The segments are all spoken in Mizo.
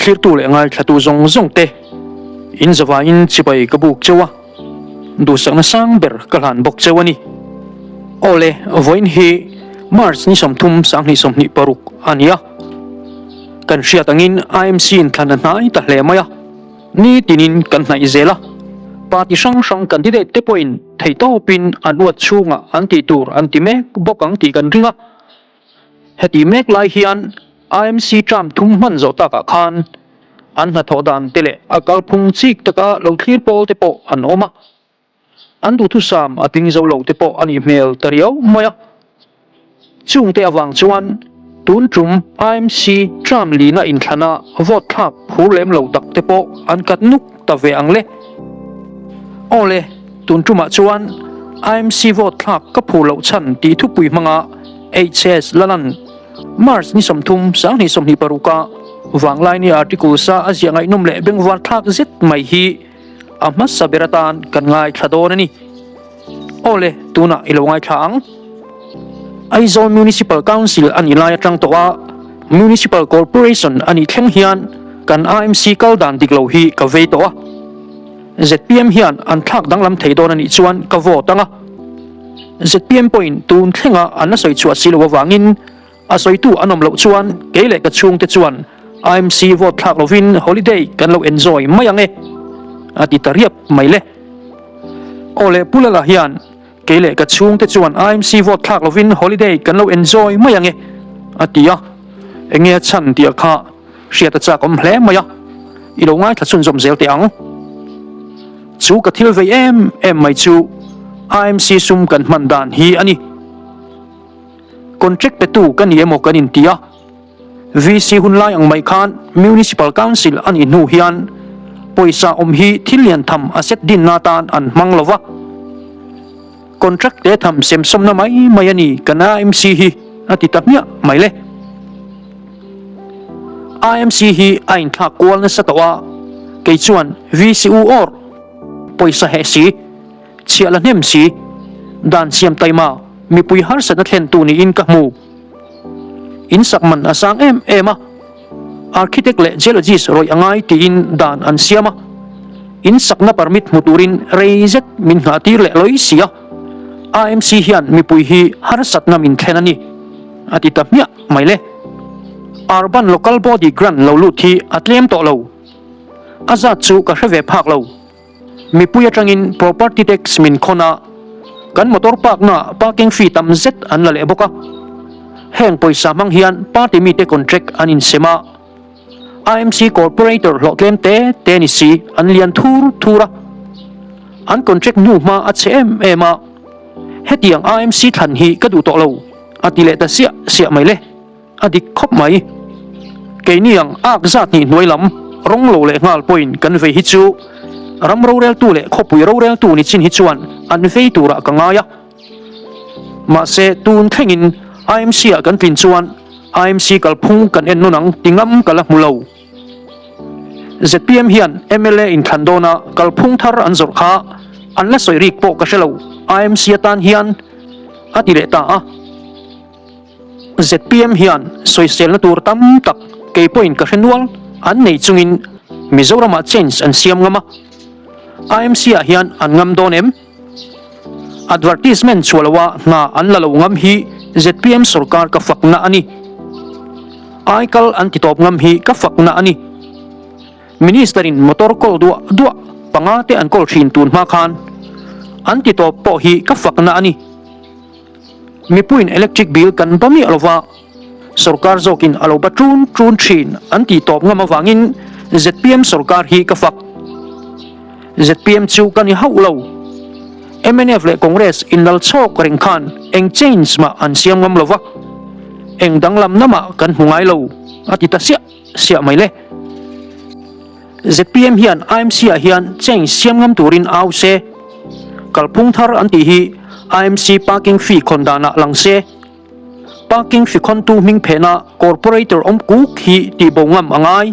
Thlirtu leh ngaithlatu zawng zawng te in zavaiin chibai ka buk cheu a, duhsakna sang ber ka hlan bawk cheu a ni. Awle, vawiin hi March ni 30 2026 a ni a, kan hriat angin IMC inthlan a hnai ta hle mai a, ni tinin kan hnaih zel a, party hrang hrang candidate te pawhin theihtawpin an uat chhungah an tih tur an ti mek bawk ang tih kan ring a. Heti mek lai hian IMC term thum hman zawh takah khan an hnathawh dan te leh a kalphung chik taka lo thlir pawl te pawh an awm a, an duhthusam a tling zo lo te pawh a nih hmel ta riau mai a. Chungte avang chuan tun tum IMC term lina inthlana vote thlak phur lem lo tak te pawh an kat nuk ta ve ang le. Aw le, tun tumah chuan IMC vote thlak ka phur loh chhan tih thupui hmanga HS Lalan March ni 30 2026 a Vanglaini article sa a ziah ngaihnawm leh bengvar thlak zet mai hi a hmasa ber atan kan ngaithla dawn a ni. Aw le, tunah i lo ngaithla ang. Aizawl Municipal Council a nih lai atang tawh a, Municipal Corporation a nih thleng hian kan AMC kal dan dik lo hi ka vei tawh a. Zpm hian an thlak danglam thei dawn a nih chuan ka vote ang a. Zpm pawhin tun thlenga an la sawi chhuah si lo avangin a sawitu an awm loh chuan kei leh ka chhungte chuan AMC vote thlak lovin holiday kan lo enjoy mai ang e, a ti ta riap mai le. Aw le Pu Lala hian Kei leh ka chhungte chuan IMC vote thlak lovin holiday kan lo enjoy mai ang e, a ti a. Enge a chhan tih a kha hriat a chak awm hle mai a, i lo ngaithla chhunzawm zel teh ang. Chu ka thil vei em em mai chu IMC sum kan hman dan hi a ni. Contract petu ka ni emaw kan inti a. VC hun lai ang mai khan Municipal Council a nih hnu hian pawisa awm hi thil lian tham a set dinna atan an hmang lo va. Contract te tham semsawmna mai mai a ni kan IMC hi a ti ta hmiah mai le. IMC hi a inthlak kual nasa tawh a, kei chuan VCU awr pawisa heh si, chhiah la hnem si, dan siam taima mipui harsatna thlentu niin ka hmu. In sak man a sang em em a, architect leh geologist rawih a ngai tiin dan an siam a, in sakna permit hmu turin rei zet min nghah tir leh lawi si a, AMC hian mipui hi harsatna min thlen a ni, a ti ta hmiah mai le. Urban Local Body Grant lo lut hi a tlem tawh lo, a zat chu ka hre ve phak lo. Mipui atangin property tax min khawn a, kan motor park naah parking fee tam zet an la leh bawk a. Heng pawisa hmang hian party mite contract an insem a, IMC corporator hlawh tlem te te ni si an lian thur thur a, an contract hnu hma a chhe em em a, hetiang IMC thlan hi ka duh tawh lo a ti leh ta siah siah mai le. A dik khawp mai. Keini ang ak zat hnih hnuai lam rawng lo leh nghal pawhin kan vei hi chu ram roreltu leh khawpui roreltu ni chin hi chuan an vei turah ka ngai a. Mahse tun thlengin IMC ah kan tlin chuan IMC kalphung kan en nawn ang ti ngam ka la hmu lo. Zpm hian mla inthlan dawna kalphung thar an zawrh kha an la sawi rik pawh ka hre lo IMC atan hian a ti leh ta a. Zpm hian sawiselna tur tam tak kei pawhin ka hre nual an nei chungin Mizoramah change an siam ngam a, IMC ah hian an ngam dawn em? Advertisement chhuah loha hna an la lo ngam hi zpm sorkar ka fakna a ni. Aikal an ti tawp ngam hi ka fakna a ni. Minister in motor kawl duah duah panga te an kawl thin tun hma khan an ti tawp pawh hi ka fakna a ni. Mipuiin electric bill kan ba miah lova, sorkar zawkin a lo ba ṭun ṭun ṭhin an tih tawp ngam avangin zpm sorkar hi ka fak. Zpm chu ka ni hauh lo. Mnf leh Congress inlal chhawk reng khan eng change mah an siam ngam lova, eng danglamna mah kan hmu ngai lo, a ti ta siah siah mai le. Zpm hian IMC ah hian change siam ngam turin au se, kalphung thar an tih hi IMC parking fee khawn danah lang se, parking fee khawntu hming phehna corporator awm kuk hi tihbo ngam a ngai.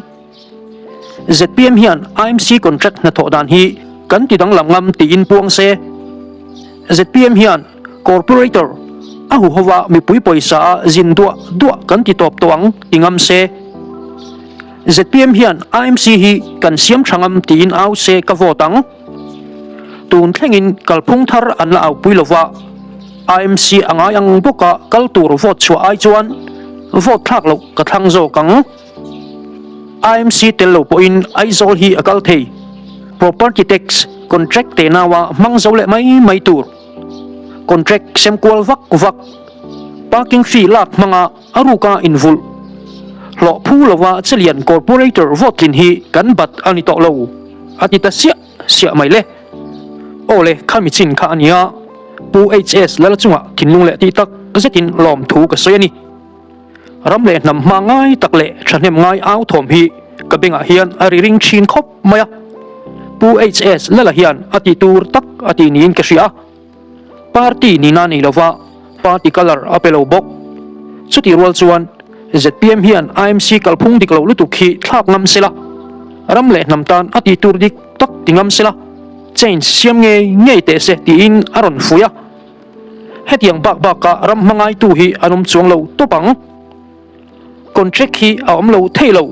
Zpm hian IMC contract hnathawh dan hi kan ti danglam ngam tiin puang se. Zpm hian corporator a huhova mipui pawisa a zin duah duah kan ti tawp tawh ang ti ngam se. Zpm hian AMC hi kan siam tha ngam tiin au se ka vote ang. Tun thlengin kalphung thar an la aupui lova, AMC a ngai ang bawka kal tur vote chhuah ai chuan vote thlak loh ka thlang zawk ang. AMC tel lo pawhin Aizawl hi a kal thei. Property tax contract tenaua hmang zo leh mai mai tur. Contract sem kual vak vak. Parking fee lak hmanga a ruka invulh. Hlawh phu lova chelian corporator vote tlin hi kan bat a ni tawh lo, a ti ta siah siah mai le. Aw le, khami chin kha a nia. Pu HS Lala chungah thinlung leh tih tak zetin lawmthu ka sawi a ni. Ram leh hnam hma ngai tak leh thahnem ngai au thawm hi ka bengah hian a ri ring thin khawp mai a. Pu HS Lala hian a tih tur tak a ti niin ka hria a. Party nihna nei lova party colour a pe lo bawk. Chutih rual chuan zpm hian IMC kalphung dik lo lutuk hi thlak ngam sela, ram leh hnam tan a tih tur dik tak ti ngam sela, change siam ngei ngei teh se tiin a rawn fuih a. Hetiang bak baka ram hmangaitu hi an awm chuang lo tawp ang. Contract hi a awm lo thei lo.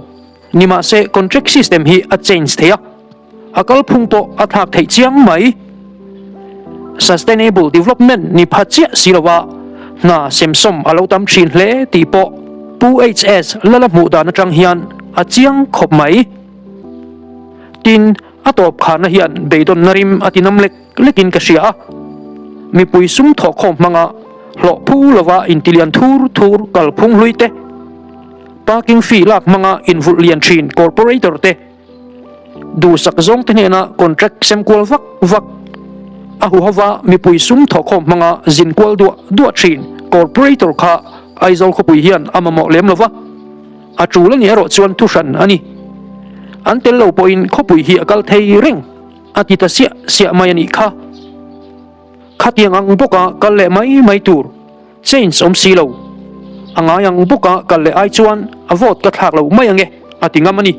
Nimahse contract system hi a change thei a, a kalphung pawh a thlak theih chiang mai. Sustainable development ni pha chiah si lova hna semsawm a lo tam thin hle tih pawh Pu HS Lala hmuh dan atang hian a chiang khawp mai. Tin, a tawp kharna hian beidawnna rim a tinam lek. Lekin ka hria a, mipui sum thawhkhawm hmanga hlawh phu lova intilian thur thur kalphung hlui te, parking fee lak hmanga invulh lian thin corporator te, duhsak zawng te hnena contract sem kual vak vak, a huhova mipui sum thawhkhawm hmanga zin kual duah duah thin corporator kha Aizawl khawpui hian a mamawh lem lova, a tul a nih erawh chuan thuhran a ni. An tel lo pawhin khawpui hi a kal thei reng. A ti ta siah siah mai a nih kha. Khatiang ang bawka kal leh mai mai tur change awm si lo. A ngai ang bawka kal leh ai chuan a vote ka thlak lo mai ange a ti ngam a ni.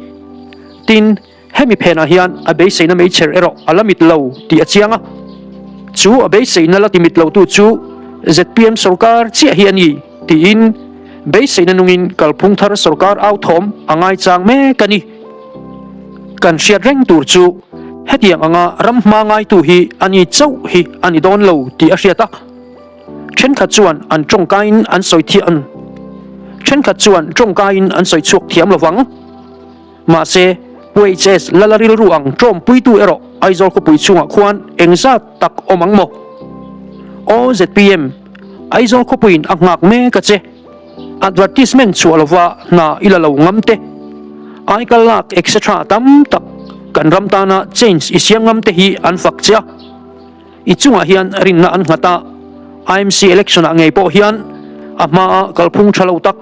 Tin, hemi phenah hian a beiseina meichher erawh a la mit lo tih a chiang a. Chu a beiseina la ti mit lotu chu zpm sorkar chiah hi a ni tiin beiseina nungin kalphung thar sorkar au thawm a ngaichang mek a ni. Kan hriat reng tur chu hetiang anga ram hma ngaitu hi a ni chauh hi a ni dawn lo tih a hriat a. Thenkhat chuan an tawngkaiin an sawi thiam Thenkhat chuan tawngkaiin an sawi chhuak thiam lovang. Mahse, Pu HS Lala rilru ang tawmpuitu erawh Aizawl khawpui chhungah khuan engzat tak awm ang maw? Aw zpm, Aizawl khawpuiin a nghak mek a che. Advertisement chhuah lova hna i la lo ngam te, aikal lak etc tam tak kan ram tana change i siam ngam te hi an fak che a. I chungah hian rinna an nghat a, IMC election ah ngei pawh hian a hmaa kalphung tha lo tak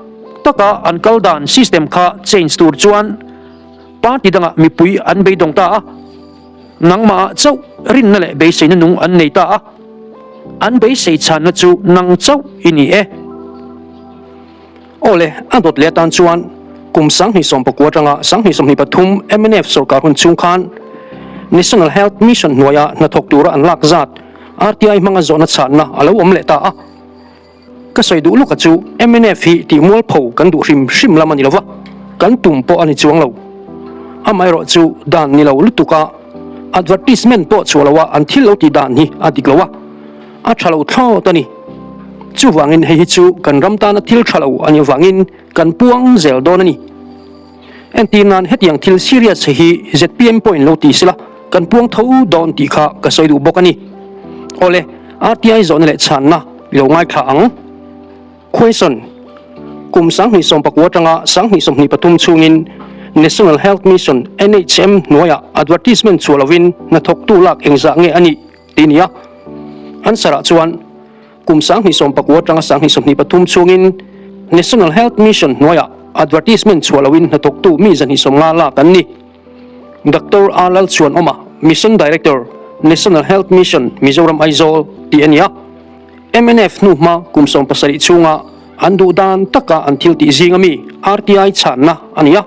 taka an kal dan system kha change tur chuan party dangah mipui an beidawng ta a. Nangmah ah chauh rinna leh beiseina nung an nei ta a, an beisei chhanna chu nang chauh i ni e. Aw le, a dawt leh atan chuan kum 2019 atanga 2023 mnf sorkar hun chhung khan National Health Mission hnuaia hnathawk tura an lak zat RTI hmanga zawhna chhanna a lo awm leh ta a. Ka sawi duh luka chu mnf hi tih mualpho kan duh hrim hrim lam a ni lova, kan tum pawh a ni chuang lo. Amaherawh chu dan ni lo lutuk a, advertisement pawh chhuah loa an thil lo tih dan hi a dik lo a, a tha lo thlawt a ni. Chuvangin hei hi chu kan ram tana thil tha lo a nih avangin kan puang zel dawn a ni. Entir nan hetiang thil serious hi zpm pawhin lo ti sela kan puang tho dawn tih kha ka sawi duh bawk a ni. Awle, RTI zawhna leh chhanna i lo ngaithla ang. Question, Kum 2019 atanga 2023 chhungin National Health Mission, NHM, hnuaiah advertisement chhuah lovin hnathawktu lak engzah nge a nih tih a ni a. Answer ah chuan, Kum 2019 atanga 2023 chhungin National Health Mission hnuaiah advertisement chhuah loin hnathawktu mi 250 lak an ni. Doctor A Lalchhuanawma, Mission Director, National Health Mission, Mizoram Aizawl tih a ni a. Mnf hnuhma kum 17 chhunga an duh dan taka an thil tih zinga mi RTI chhanna a ni a.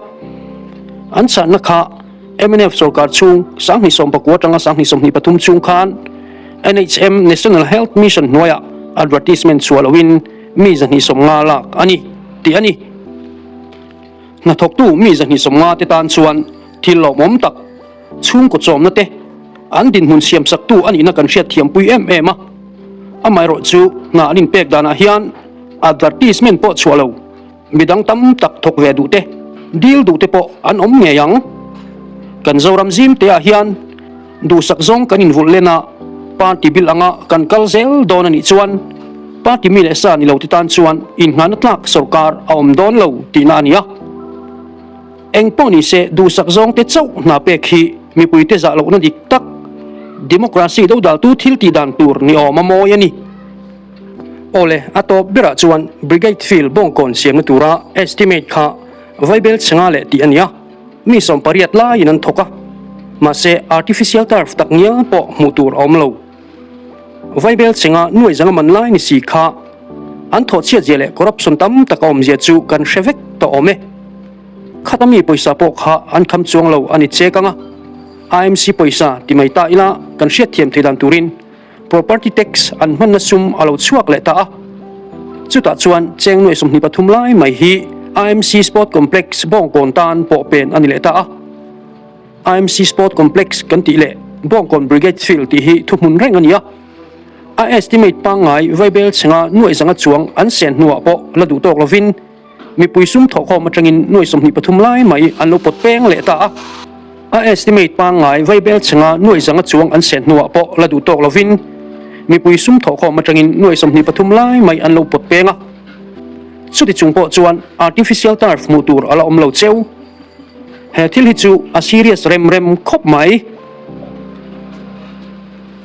An chhanna kha Mnf sorkar chhung 2019 atanga 2023 chhung khan NHM, National Health Mission, hnuaiah advertisement chhuah loin mi 250 lak a ni tih a ni. Hnathawktu mi 250 te tan chuan thil lawmawm tak, chhungkaw chawmna te an dinhmun siamsaktu a nihna kan hriatthiampui em em a. Amaherawhchu hna an inpek danah hian advertisement pawh chhuah lo. Midang tam tak thawk ve duh te, dil duh te pawh an awm ngei ang. Kan Zoram zim te ah hian duhsak zawng kan invulh len a, party bil anga kan kal zel dawn a nih chuan party mi leh sa ni lo te tan chuan inngahna tlak sawrkar a awm dawn lo tihna a ni a. Eng pawh ni se duhsak zawng te chauh hna pek hi mipui te zah lohna dik tak, democracy dodaltu thil tih dan tur ni awm a mawi a ni. Awle, a tawp berah chuan Brigade Field bawngkawn siamna tura estimate kha Vaibel chhenga leh tih a ni a, mi 80 laiin an thawk a, mahse artificial turf tak ngial pawh hmuh tur a awm lo. Vaibel chhenga nuai zanga man lai ni si kha an thawh chhiat zia leh corruption tam tak a awm zia chu kan hre vek tawh awm e. Khata mi pawisa pawh kha an kham chuang lo a ni chek ang a, IMC pawisa ti mai ta ila kan hriatthiam thei dan turin Property tax an hmanna sum a lo chhuak leh ta a, chutah chuan cheng nuai 23 lai mai hi IMC Sport Complex Bawngkawn tan pawh pen a ni leh ta a. IMC Sport Complex kan tih leh Bawngkawn Brigade Field tih hi thuhmun reng a ni a. A estimate pangngai vaibel chhenga nuai zanga chuang an sen hnuah pawh la duh tawk lovin, Mipui sum thawhkhawm atangin nuai 23 lai mai an lo pawt peng leh ta a. A estimate pangngai vaibel chhenga nuai zanga chuang an sen hnuah pawh la duh tawk lovin mipui sum thawhkhawm atangin nuai 23 lai mai an lo pawt peng a. Chuti chung pawh chuan artificial turf hmuh tur a la awm lo cheu. He thil hi chu a serious rem rem khawp mai.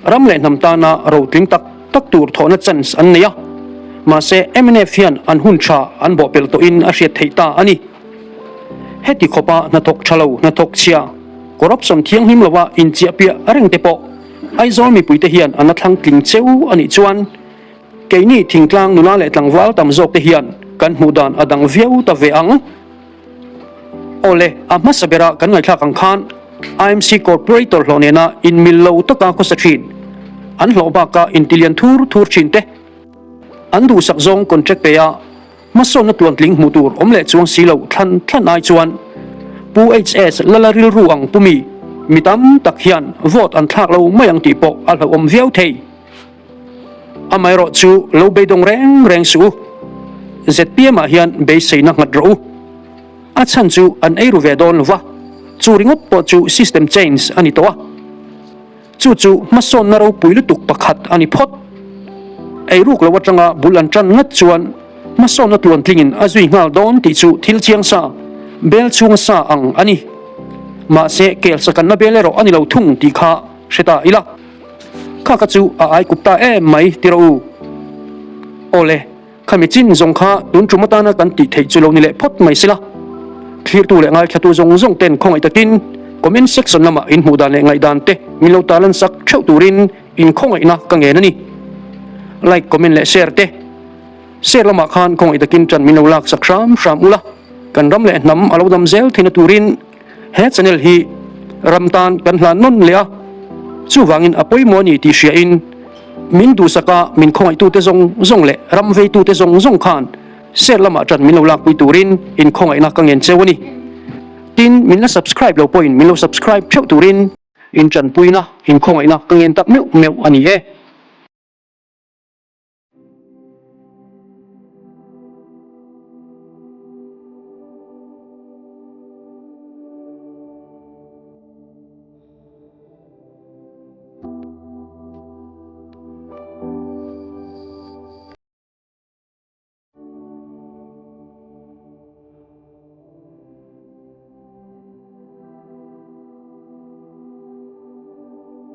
Ram leh hnam tana rotling tak tak tur thawhna chance an nei a, mahse mnf hian an hun tha an bawhpelh tawhin a hriat theih ta a ni. Heti khawpa hnathawk tha lo, hnathawk chhia, corruption thianghlim lova inchiahpiah reng te pawh Aizawl mipuite hian an la thlang tling cheu a nih chuan keini thingtlang nula leh tlangval tam zawk te hian kan hmuh dan a dang viau ta ve ang. Awle, a hmasa bera kan ngaihthlak ang khan IMC Corporator hlawh nena inmil lo taka khawsa thin, an hlawh baka intilian thur thur thin te, an duhsak zawng contract pe a hmasawnna tluantling hmuh tur awm leh chuang si lo thlan thlan ai chuan Pu HS Lala rilru ang pu mi, mi tam tak hian vote an thlak lo mai ang tih pawh a hlauhawm viau thei. Amaherawh chu lo beidawng reng reng suh u. ZPM ah hian beiseina nghat rawh u. A chhan chu an ei ru ve dawn lova, chu ringawt pawh chu system change a ni tawh a. Chu chu hmasawnna ropui lutuk pakhat a ni phawt. Ei ruk lo atanga bul an tan ngat chuan hmasawnna tluantlingin a zui nghal dawn tih chu thil chiang sa, bel chhunga sa ang a ni. Mahse kel sakanna bel erawh a ni lo thung tih kha hre ta ila. Kha kha chu a ai kup ta em mai ti rawh u. Awle, khami chin zawng kha tun tum atana kan tih theih chu lo ni leh phawt mai sila. Thlirtu leh ngaithlatu zawng zawng ten khawngaih takin comment section lamah in hmuh dan leh ngaihdan te min lo tarlan sak theuh turin in khawngaihna ka ngen a ni. Like, comment leh share te. Share lamah khan khawngaih takin tan min lo lak sak hram hram ula, kan ram leh hnam a lo dam zel theihna turin He channel hi ram tan kan hlan nawn leh a, chuvangin a pawimawh a ni tih hriain min duhsaka min khawngaihtute zawng zawng leh ram veitute zawng zawng khan share lamah tan min lo lakpui turin in khawngaihna ka ngen cheu a ni. Tin, min la subscribe lo pawhin min lo subscribe theuh turin. In tanpuina, in khawngaihna ka ngen tak meuh meuh a ni e.